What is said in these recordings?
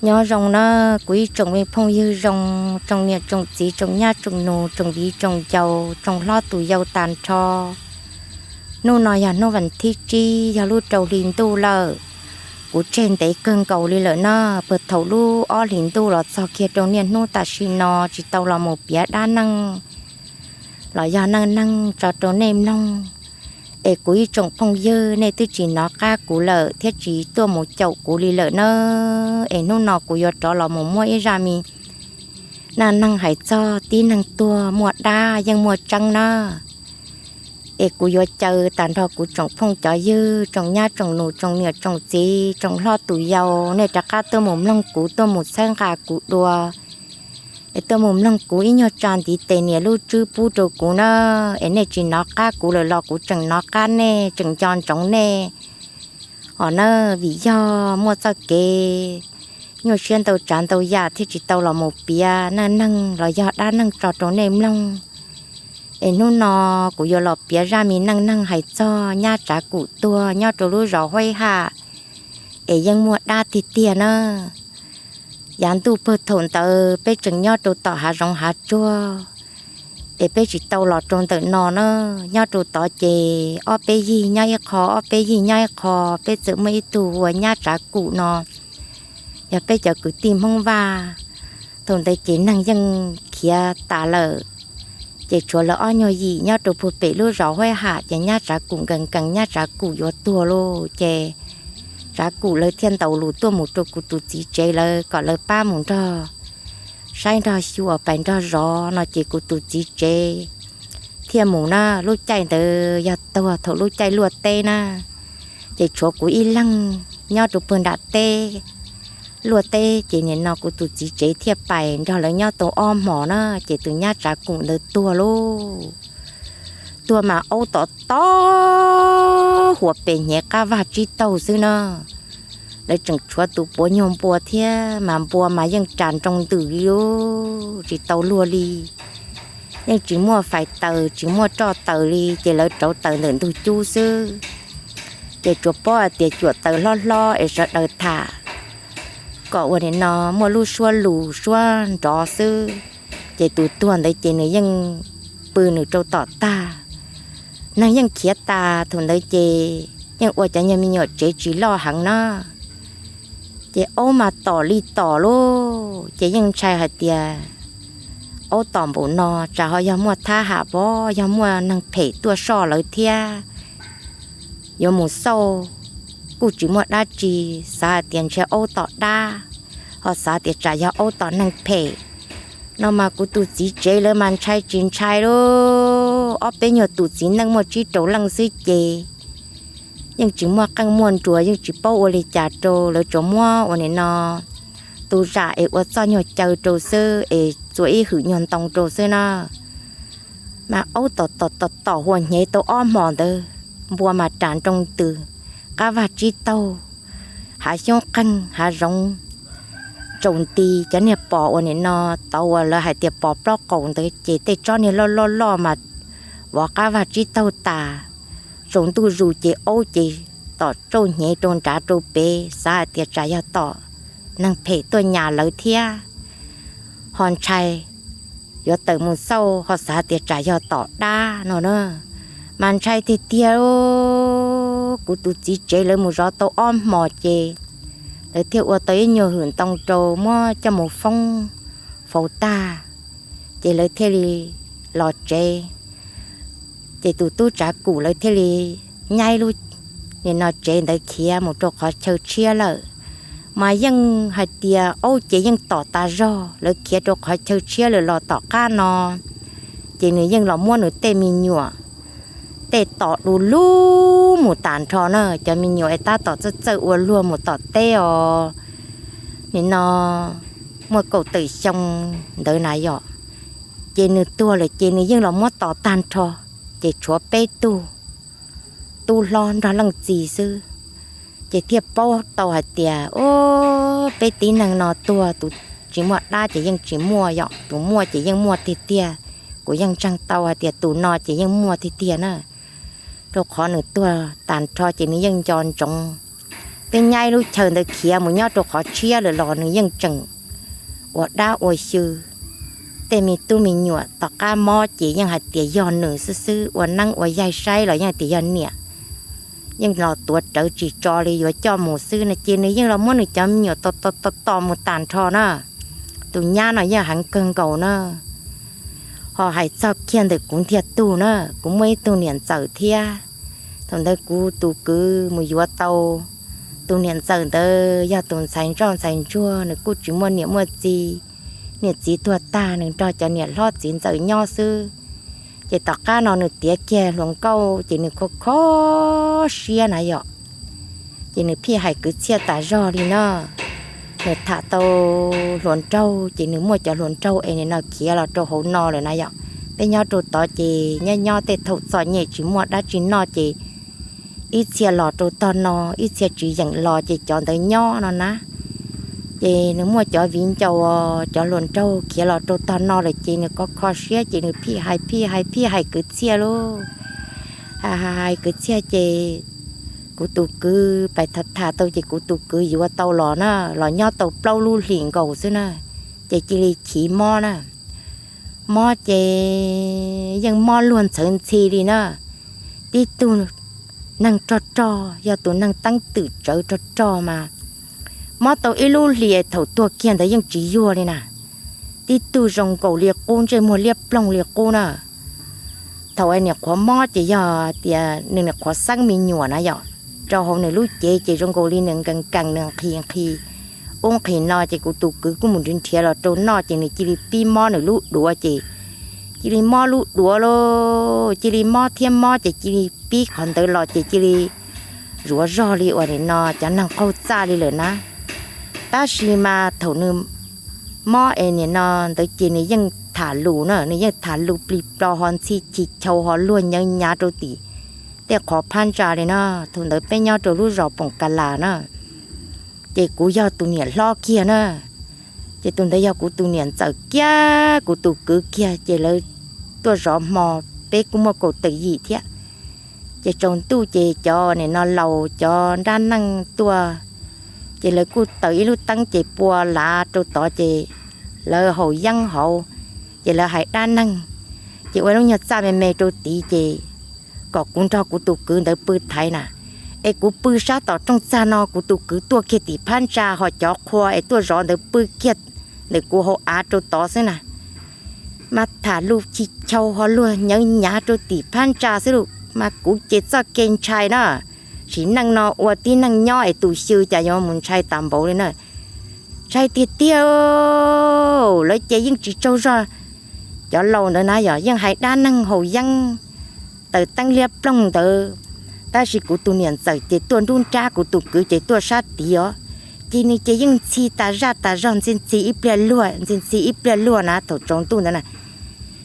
Nyob zoo na, kuv ib tsoom me phooj ywg zoo, tsoom niam tsoom txiv, tsoom nyab tsoom nus, tsoom viv tsoom ncaus, tsoom hlob tus yau tag nrho. Hnub no yog hnub vas thib tsib, yog lub rau hli ntuj lawm. Kuv tseg ntev kawg nkaus li lawm na, puag thaum lub ob hlis ntuj los txog kiag rau niaj hnub tam sim no tsis tau los mus piav dab neeg los yog neej neeg tso rau nej mloog. Es kuv ib tsoom phooj ywg, nej twb tsis hnov qab kuv lawm thiab tsis tuaj mus caum kuv li lawm na. Es hnub no kuv yuav rov los mus muab ib zaj me neej neeg hais txog tib neeg tuag muaj dab yeej muaj tseeb na. Es kuv yuav caw tag nrho kuv tsoom phooj cov ywg, tsoom nyab tsoom nus, tsoom niam tsoom txiv, tsoom hlob tus yau, nej rov qab tuaj mus mloog kuv, tuaj mus txhawb nqa kuv dua. Es tuaj mus mloog kuv ib nyuag tsa ntiv tes nias lub tswb pub rau kuv na. Es nej tsis hnov qab kuv lawm los kuv tseem hnov qab nej, tseem nco ntsoov nej os na. Vim yog muaj txoj kev nyuaj siab ntau tsav ntau yam thiaj tsis tau los mus piav neej neeg los yog dab neeg tso rau nej mloog. Es hnub no kuv yuav los piav zaj me neej neeg hais txog nyab Tsav Kum tuag nyob rau lub zos Huaib Ham, es yeej muaj dab tiag tiag na. Yav ntuj pag thaum ntawd peb tseem nyob rau tom hav zoov hav tsuag, es peb tsis tau los rau ntawm no na. Nyob rau tod ces ob peb yig nyob ib qho, ob peb yig nyob ib qho, peb txawm muaj ib tug hu ua nyab Tsav Kum no, yog peb cov kwv tij Hmoob Vaj. Thaum ntawd ces neeg yeej khiav tas lawm, ces tshuav lawv ob nyuag yim nyob rau puag pem lub zos Huaib Ham, ces nyab Tsav Kum nkees nkees, nyab Tsav Kum yuav tuag lauj. Ces Tsav Kum lawv thiaj ntaus lus tuaj mus rau kuv tus txiv tsev lawv kom lawv pab mus nrog saib nrog xyuas pais nrog zov no. Ces kuv tus txiv tsev thiaj mus na. Lub caij ntawd yog tuag thaum lub caij luaj teb na, ces tshuav kuv ib leeg nyob rau puag nram teb. Luaj teb ces nim no kuv tus txiv tsev thiaj pais nrog lawv nyob tau ob hmos na, ces tus nyab Tsav Kum ntawd tuag lauj. Tuag mas aub tom tom huas pes hnyev qab vag tsib taug xwb na. Lawv tseem tshuav tus puav nyuag npua thiab, mas npua mas yeej ras nroo ntws li, tsis tau luag li. Yeej tsis muaj fais taws, tsis muaj roj taws li, ces lawv rauv taws ntawm ntug cub xwb. Ces tsuas paub hais tias cuam taws hlob hlob es sawv daws tham kom ua nim no muaj lub suab lus suab nrov xwb. Ces tus tuag ntawd ces nws yeej pw nws rau tom tag. Neeg yeej khiav tas thaum ntawd ces yeej ua cov nyuag me nyuam tsev tsis loj heev na. Ces aub mas tom li tom lauj, ces yeej ntshai hais tias aub tom npaum no tsam ho yog muaj thab ham pov, yog muaj neeg phem tuaj soj lawv thiab. Yuav mus xauj kuj tsis muaj dab tsi, xav hais tias ntshe aub tom dab, ho xav tias tsam yog aub tom neeg phem no. Mas kuv tus txiv tsev lawv mas ntshai tsis ntshai lauj, ob peb nyuag tus txiv neej muaj tsib rau leej xwb ces yeej tsis muaj qeej muaj nruas, yeej tsis paub ua li cas rau, lawv tsuas muab ua nim no tus zam es ua txoj nyuag caw rau xwb, es txua ib hwm nyuag ntoo rau xwb na. Mas aub tom tom tom tom huas hnyev tau ob hmos ntawd, npua mas ras nroo ntws, qab vag tsib taug, hav xyoob qeeg hav zoov tsaus nti. Cov niag pos uas nim no tod uas lawv hais tias pos plaub qaum ntawd ces tej tsob niag loj loj loj mas vov qab vag tsib taug tas. Tsaus ntuj zus ces aub ces tom tsauj hnyev rau nrad rau pem, xav hais tias tsam yog tom neeg phem tuaj nyas lawv thiab, ho ntshai, yuav tawm mus xauj ho xav tias tsam yog tom dab no na. Mas ntshai tiag tiag, kuv tus txiv tsev lawv mus zov tau ob hmos ces lawv thiaj ua tau ib nyuag hwm ntoo rau muab coj mus foob faus tag, ces lawv thiaj li los tsev. Ces tus tub Tsav Kum lawv thiaj li nyaib lub nim no tsev ntawd khiav mus rau qhov chaw tshiab lawm. Mas yeej hais tias aub ces yeej tom tas zog, lawv khiav rau qhov chaw tshiab lawm los tom qab no ces nws yeej los muab nws tej me nyuam tej tom du lug mus tas nrho na. Cov me nyuam es tab tom txawj txawj ua luag mus tom teb os, nim no muaj kaum tawm xyoo ntawd na yom, ces nws tuag lawm ces nws yeej los muab tom tag nrho, ces tshuav peb tug tub hlob nrog leej txiv xwb. Ces thiaj paub tau hais tias, o, peb tib neeg no tuag, tus tsis muaj dab ces yeej tsis muaj yom, tus muaj ces yeej muaj tiag tiag. Kuv yeej ntseeg tau hais tias tus no ces yeej muaj tiag tiag na, rau qhov nws tuag tas nrho ces nws yeej nco ntsoov peb nyab ib lub chaw ntawd khiav mus nyob rau qhov tshiab lawm los nws yeej tseem ua dab ua xyw. Tej me tub me nyuam tom qab mob ces yeej hais tias yog nws xwb xwb, ua neeb ua yaig saib los yeej tias yog niam, yeej los tuav rawv tsis tso li yuav coj mus xwb no ces nws yeej los muab nws cov me nyuam tos tos tos mus tag nrho na. Tus nyab no yeej heev kawg nkaus na. Ho hais txog kiag ntawm kuv ntiag tug na, kuv muaj ib tug niam ntxawm thiab. Thaum ntawd kuv tus kwv mus yuav tau tus niam ntxawm ntawd yog tus ntxhais ntsoj ntxhais ntsuag, nws kuj tsis muaj niam muaj txiv, niam txiv tuag tag nws nrog cov niam hlob txiv ntxawm nyob xwb. Ces tom qab no nws tiav kiag hluas nkauj ces nws kho kho siab na yom. Ces nws phij hais kwv txhiaj tas zog li no. Nws tham tau hluas nraug ces nws muaj cov hluas nraug es nim no khiav los rau hauv no lawm na yom. Peb nyob rau tod ces nyob nyob tej thaum txom nyem tsis muaj dab tsi noj ces ib txhia los rau tog no, ib txhia tsis yeem los ces cov ntawd nyob no na. Ces nws muaj cov viv ncaus, cov hluas nraug khiav los rau tog no lawm ces nws kho kho siab ces nws phij hais phij hais phij hais kwv txhiaj lauj. Hais hais kwv txhiaj ces kuv tus kwv pais tham tham tau ces kuv tus kwv yuav tau los na, los nyob tau plaub lub hlis nkaus xwb na, ces cia li chiv mob na. Mob ces yeej mob luag ntxhawv ntxhi li na. Tib tug neeg rog rog, yog tus neeg teeb twm tsawv rog rog mas mob tau ib lub hlis thaum tuag kiag ntawd yeej tsis yuag li na. Tib tug zoo nkaus li qub, ntsej muag liab ploog li qub na. Thaum nws qhuav mob ces yog tias nws qhuav xeeb me nyuam na yom, rau hauv nws lub cev ces zoo nkaus li nws nkees nkees nws nqhis nqhis ub nqhis no ces kuv tus kwv kuj mus nrhiav nrhiav los rau noj ces nws cia li pib mob nws lub duav ces cia li mob lub duav lauj, cia li mob thiab mob ces cia li pib qhov ntawd los ces cia li zuav zog li uas nim no cov neeg qaug txaj li lawm na. Tab sis mas thaum nws mob es nim no ntawd ces nws yeej tham lus na, nws yeej tham lus plig plo ho ntxhi chis chaus ho luag nyawv nyav rau tim tej qhov phab ntsa li na. Thaum ntawd peb nyob rau lub zos Poom Ka Las na, ces kuv yog tus niam hlob kiag na, ces tus ntawd yog kuv tus niam ntxawm kiag kuv tus kwv kiag ces lawv tuaj zov hmo, peb kuj muaj kaum tawm yim thiab. Ces tsaus ntuj ces cov nim no laus cov nrab neej tuaj, ces lawv kuj taws ib lub teeb ces pua lav rau tod ces lawv haus yeeb hauv, ces lawv hais dab neeg, ces ua lub nyuag txaj me me rau tid ces kom kuv nrog kuv tus kwv ntawd pw thaiv na, es kuv pw sab tom rooj txag no kuv tus kwv tuaj kiag tim phab ntsa ho cov qhua es tuaj zov ntawd pw kiag ntawm kuv hauv av rau tod xwb na. Mas tham lus chis chaus ho luag nyawv nyav rau tim phab ntsa xwb lauj, mas kuv ces txoj kev ntshai na, sim neej no ua tib neeg nyob es tus xyw cas yuav mus ntshai tas npaum li na. Ntshai tiag tiag, lawv ces yeej tsis tsaug zog. Cov laus ntawd na yog yeej hais dab neeg haus yeeb, taws teeb liab ploog ntawd, tab sis kuv tus niam ntxawm ces tuaj nruab nrab, kuv tus kwv ces tuaj sab tid os. Ces nws ces yeej ntxhi tas zaj tas zog, ntxhi ntxhi ib pliag luag, ntxhi ntxhi ib pliag luag na thaum tsaus ntuj ntawd na.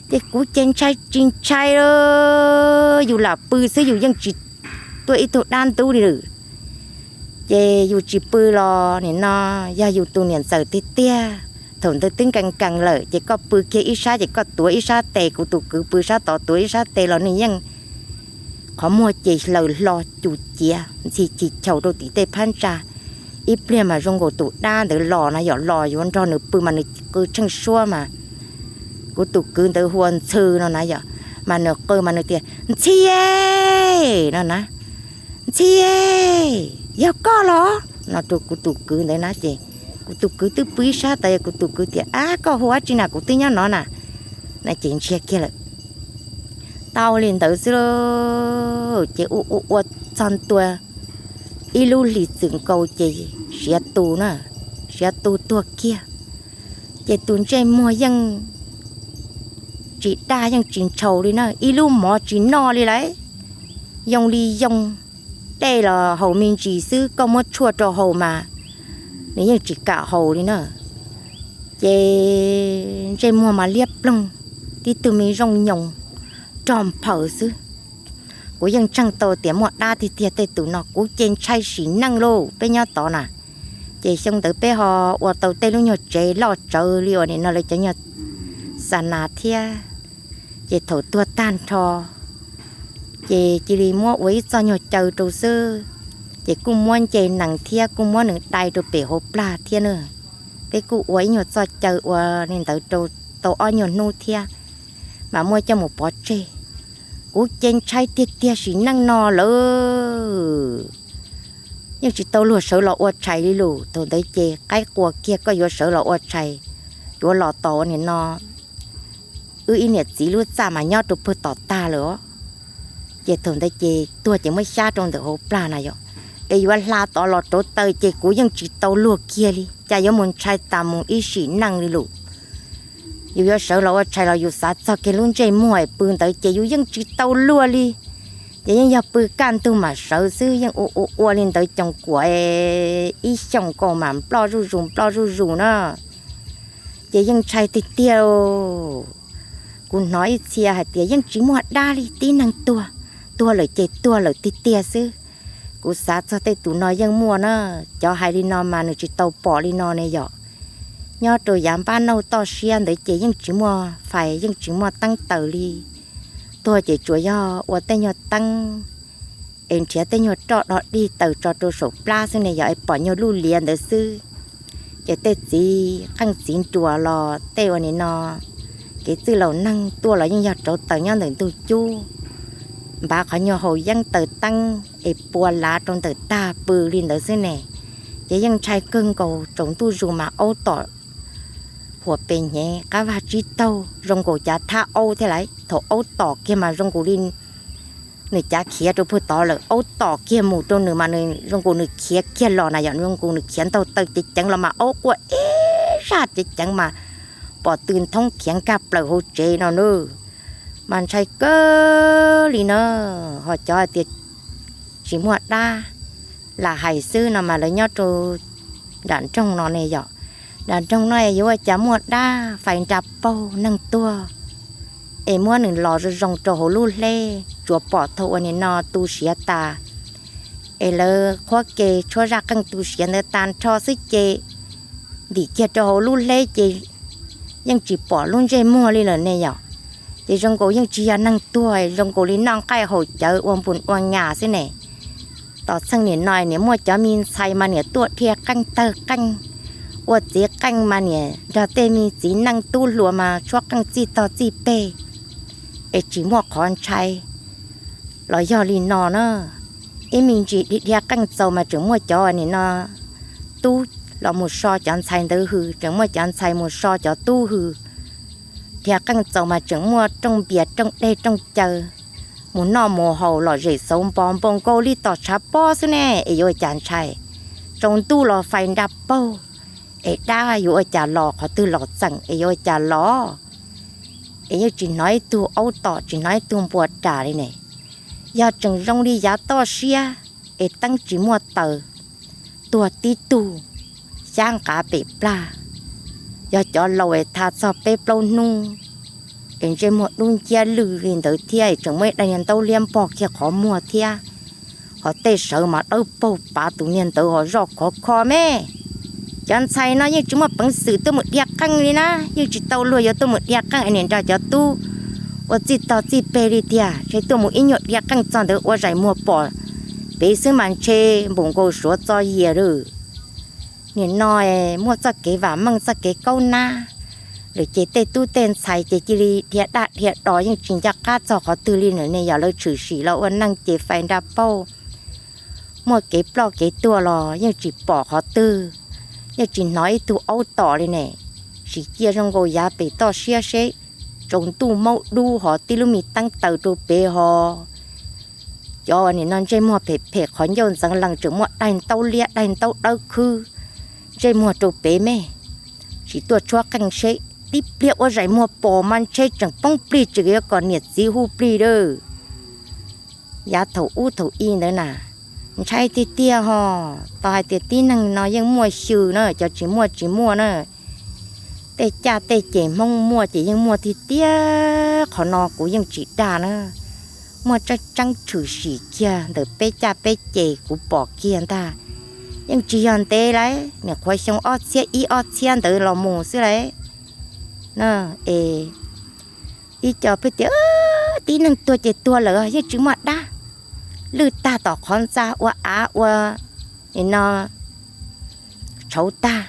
Ces kuv ces ntshai tsis ntshai, yus lam pw xwb yus yeej tsis tuaj ib tug dab ntub li lawm. Ces yus tsis pw los nim no yog yus tus niam ntxawm tiag tiag. Thaum ntawd twb nkees nkees lawm ces koj pw kiag ib sab ces koj tuav ib sab tes, kuv tus kwv pw sab tod tuav ib sab tes los nws yeej qhov muag ces hlaws hlo cus ciav ntxhi chis chaus rau tim tej phab ntsa. Ib pliag mas zoo nkaus tus dab ntawd los na yom, los yuav nrog nws pw mas nws qw tsheej suab mas kuv tus kwv ntawd hu ua Ntxhw no na yom, mas nws qw mas nws tias Ntxhi no na, Ntxhi, yog koj los no rau kuv tus kwv ntawd na. Ces kuv tus kwv twb pw ib sab tas, kuv tus kwv tias ab koj hu dab tsi na, kuv twb nyob no na. Na ces ntsiag kiag lawm. Tau li ntawd xwb ces ua ua ua txog ntua ib lub hlis txwm nkaus ces siav tu na, siav tu tuag kiag. Ces tus ntsej muag yeej tsis daj yeej tsis ntshaus li na, ib lub mov tsis noj li lawm, yoo li yoo, dej los haus me ntsis xwb, koj muab tshuaj rau haus mas nws yeej tsis kam haus li na. Ces ntsej muag mas liab ploog, tib tug me zoo nyoos rog nphaws xwb. Kuv yeej ntseeg tau tias muaj dab tiag tiag tej tus no, kuv ces ntshai sim neej lauj. Peb nyob tod na, ces xyoo ntawd peb ho ua tau tej lub nyuag tsev loj tsawv li uas nim no lawv cov nyuag xa nas thiab. Ces thaum tuag tag nrho ces cia li muab ua ib txoj nyuag caw rau xwb. Ces kuj muab nce nees thiab kuj muab nws dai rau pem hauv plag thiab na. Peb kuj ua ib nyuag txoj caw ua li ntawd rau tau ob nyuag hnub thiab, mas muab coj mus pov tseg. Kuv ces ntshai tiag tiag sim neej no lawm, yeej tsis tau luag sawv los ua tshais li lus. Thaum ntawd ces qaib qua kiag koj yuav sawv los ua tshais, yuav los tos ua nim no wb ib niam txiv lub txaj mas nyob rau puag tom tag lawm os. Ces thaum ntawd ces tuag ces muab xyab rau ntawm hauv plag na yom, es yuav hla tod los rauv taws ces kuv yeej tsis tau luag kiag li, cas yuav mus ntshai tas mus ib sim neej li lus. Yus yuav sawv los ua tshais los yus xav txog kiag lub ntsej muag pw ntawd ces yus yeej tsis tau luag li. Ces yeej yog pw kaj ntug mam sawv xwb, yeej ua ua ua li ntawd coos kuam ib xyoos nkaus mas nploj zuj zus nploj zuj zus na. Ces yeej ntshai tiag tiag. Kuv hnov ib txhia hais tias yeej tsis muaj dab li, tib neeg tuag, tuag lawm ces tuag lawm tiag tiag xwb. Kuv xav txog tej tus no yeej muaj na. Cov hais li no mas nws tsis tau pom li no ne yom. Nyob rau yav npab nauj toj siab ntawd ces yeej tsis muaj fais yeej tsis muaj teeb taws li. Tuag ces tsuas yog ua tej nyuag teeb es nrhiav tej nyuag roj dog dig taws tso rau saum plab xwb ne yom, es pom nyuag luj liav ntawd xwb. Ces tej txiv qeej txiv nruas los tej ua nim no kev txwj laus neeg tuaj los yeej yog rauv taws nyob ntawm ntug cub, npav qhov nyuag haus yeeb taws teeb es pua lav rau ntawm tag pw li ntawd xwb ne. Ces yeej ntshai kawg nkaus, tsaus ntuj zus mas aub tom huam pes hnyev qab vag tsib taug zoo nkaus cav thab aub thiab lawm. Thaum aub tom kiag mas zoo nkaus li nws cav khiav rau puag tod lawm, aub tom kiag mus rau nws mas nws zoo nkaus nws khiav kiag los na yom, zoo nkaus nws khiav ntaug taw ceev ceev los mas aub quaj ib zaj ceev ceev mas pom tw nthoob khiav nkag plaws hauv tsev no na. Mas ntshai kawg li na. Ho cov hais tias tsis muaj dab lam hais xwb no mas lawv nyob rau nram nroog no ne yom. Nram nroog no es yuav ua cas muaj dab, fais nra paug neeg tuag es muab nws los zoo zoo rau hauv lub hleb, tsuas pom thaum ua nim no tu siav tas es lawv qhuab ke tshuab zaj qeej tu siav ntawd tag nrho xwb ces ntim kiag rau hauv lub hleb ces yeej tsis pom lub ntsej muag li lawm ne yom. Ces zoo nkaus yeej tsis yog neeg tuag, zoo nkaus li noj nqaij haus cawv ua npus ua nyas xwb ne. Tos txheej nim no niam muaj cov me ntxhais mas niam tuaj dhia qeej tawg qeej, ua txiv qeej mas niam nrog tej me txiv neej tub hluas mas tshuab qeej txij tog txij peg es tsis muaj qhov ntshai los yog li no na. Ib me ntsis dhia qeej txaus mas tseem muaj cov nim no tub los mus so cov ntxhais ntawd hws, tseem muaj cov ntxhais mus so cov tub hws. Dhia qeej txaus mas tseem muaj rooj npias rooj dej rooj caw mus noj mus haus lom zem xauv npo npau nkaus li tom tshav pob xwb ne, es yuav ua cas ntshai. Tsaus ntuj los fais nra paug, es dab yuav ua cas los, qhov twg los txeem es yuav ua cas los. Es yeej tsis hnov ib tug aub tom, tsis hnov ib tug npua ras li ne. Yog tseem zoo li yav toj siab es teeb tsis muaj taws, tuag tib tug, xyab nqav pem plag, yog cov laus es tha txog peb plaub hnub es ntsej muag dub nciab lwj li ntawd thiab es tseem muaj ib daim niag ntaub liab npog kiag qhov muag thiab, ho tej sawv mas dawb paug pav tus niag ntawd ho zoj khov kho me. Cov ntxhais no yeej tsis muaj peev xwm tuaj mus dhia qeej li na, yeej tsis tau luag yuav tuaj mus dhia qeej es niam nrog cov tub ua txij tog txij peg li tiag, ntshe tuaj mus ib nyuag dhia qeej txog ntawd ua zais muag pom pem xwb mas ntshe npaum nkaus suav txo yias lawm. Nim no muaj txoj kev vam meej txoj kev kaub nab lawm ces tej tub tej ntxhais ces cia li dhia daj dhia do yeej tsis nco qab txog qhov twg li na ne, yog lawv tshwm sim los ua neeg ces fais nra paug, muaj kev ploj kev tuag los yeej tsis pom qhov twg, yeej tsis hnov ib tug aub tom li ne. Sim cia zoo nkaus yav pem toj siab seb tsaus ntuj maub dub ho tib lub me teeb taws rau pem ho cov nim no ntsej muag phem phem qhov ncauj ntxeev lees tseem muaj daim ntaub liab daim ntaub dawb khwb ntsej muag rau pem me. Sim tuaj tshuab qeej seb, tib pliag ua zais muag pom mas ntshe tseem poob plig tseem yuav kom niam txiv hu plig lawm. Yav thaum ub thaum i ntawd na, ntshai tiag tiag ho. Tau hais tias tib neeg no yeej muaj xyw na, cov tsis muaj tsis muaj na. Tej caj tej ces Hmoob muaj ces yeej muaj tiag tiag, qhov no kuv yeej tsis dag na. Muaj tseeb tseeb tshwm sim kiag ntawm peb caj peb ces kuv pom kiag ntag. Yeej tsis yog ntev lawm, nim qhuav xyoo ob txhiab ib ob txhiab ntawd los mus xwb lawm. Es ib co peb tias tib neeg tuag ces tuag lawm yeej tsis muaj dab, lwj tag tom qhov ntxa ua av ua nim no tshauv tag.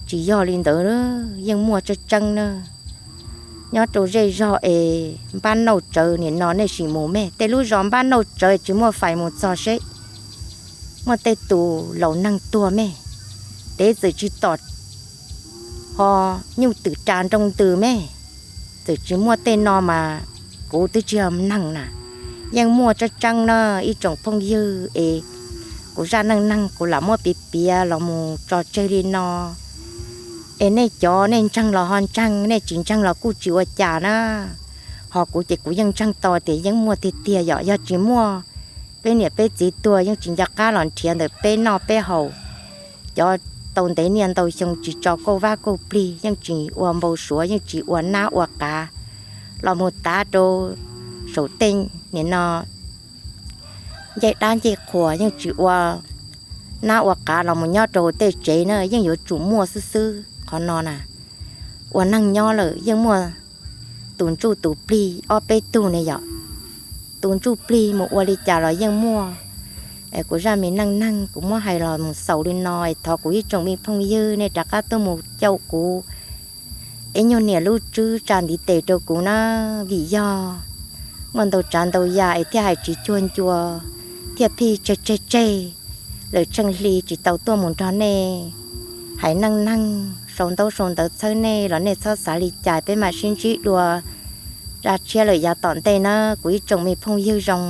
Tsis yog li ntawd, yeej muaj tseeb tseeb na. Nyob rau zej zog es npab nauj tsawv nim no nej sim mus me, tej lub zos npab nauj tsawv tsis muaj fais mus txog seb muaj tej tus laus neeg tuag me, dev txawm tsis tom ho nyuj twm ras nroo ntws me, txawm tsis muaj tej no mas kuv twb tsis yog neeg na. Yeej muaj tseeb tseeb na ib tsoom phooj ywg es, kuv zaj neej neeg kuv lam muab piav piav los mus tso tseg li no. Es nej cov nej ntseeg los ho ntseeg, nej tsis ntseeg los kuj tsis ua cas na. Ho kuv ces kuv yeej ntseeg tau tias yeej muaj tiag tiag yom. Yog tsis muaj, peb niam peb txiv tuag yeej tsis nco qab los nrhiav ntawm peb noj peb haus. Cov tau ntev niaj ntau xyoo tsis tso kauj vab kauj plig yeej tsis ua npau suav, yeej tsis ua nab ua qav los mus tav rau saum tej nim no ncej dab ncej qhuas, yeej tsis ua nab ua qav los mus nyob rau tej tsev na, yeej yuav tsum muaj xwb xwb qhov no na. Ua neeg nyob lawm yeej muaj tus ntsuj tus plig ob peb tug ne yom. Tus ntsuj plig mus ua li cas los yeej muaj. Kuv zaj me neej neeg kuv muab hais los mus xaus li no es thov kuv ib tsoom me phooj ywg nej rov qab tuaj mus caum kuv ib nyuag niam lub tswb tsa ntiv tes rau kuv na, vim yog muaj ntau tsav ntau yam es thiaj hais tsis cuag ncua, thiaj phij tseg tseg tseg lawm tsheej hli tsis tau tuaj mus nrog nej hais neej neeg sau ntaub sau ntawv txhawb nej los nej txhob xav li cas, peb mam sib ntsib dua zaj tshiab lawm yav tom ntej na kuv ib tsoom me phooj ywg zoo.